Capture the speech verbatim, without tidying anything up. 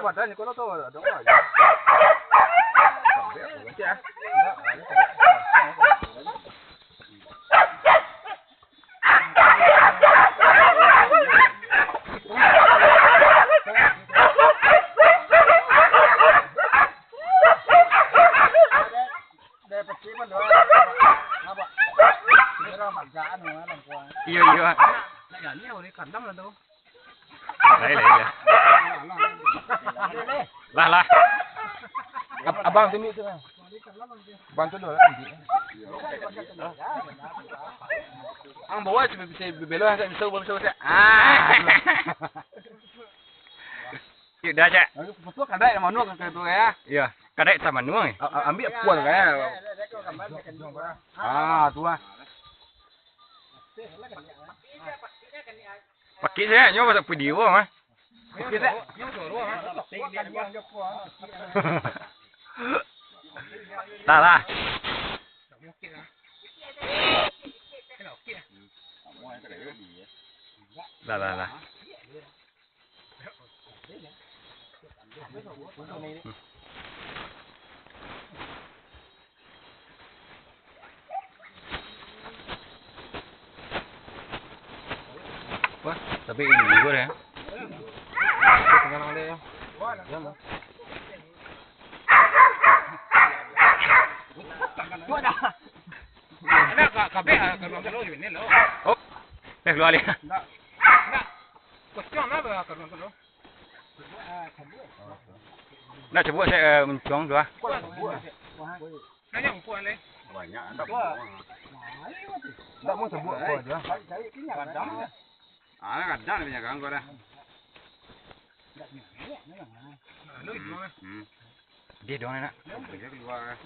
Padahal ni kalau tu ada orang. Iyo, iyo. Lai, lai, lai. Lah, lah. Ab-, abang tu, tu lah. Abang tu dulu lah. Ang bawa cuba bisa belok, bisa, bisa, bisa. Ah. Iyo, dah, Cak. Betul, kadai sama nuang ke tu, ya? Iyo, kadai sama nuang, eh? A-, a-, ambil puan, ya. Ah, tu lah. Pakai saja, nyo masak video mah. Pakai saja. Dah lah. Dah, dah, dah. Wah, tapi ini juga ya. Ada ka-, kabeh, ah, kaluar-kaluar je ni lo. Oh, dah keluar dia. Ndak. Ndak. Kosong lah, kaluar-kaluar. Nak cubo saya, eh, mencuang tu ah. Nanya umpuk ni. Banyak, ndak mau. Ndak mau cubo apa aja. Ah, kadang dia punya ganggu dah. Hmm. Dia doang nak. Dia keluar.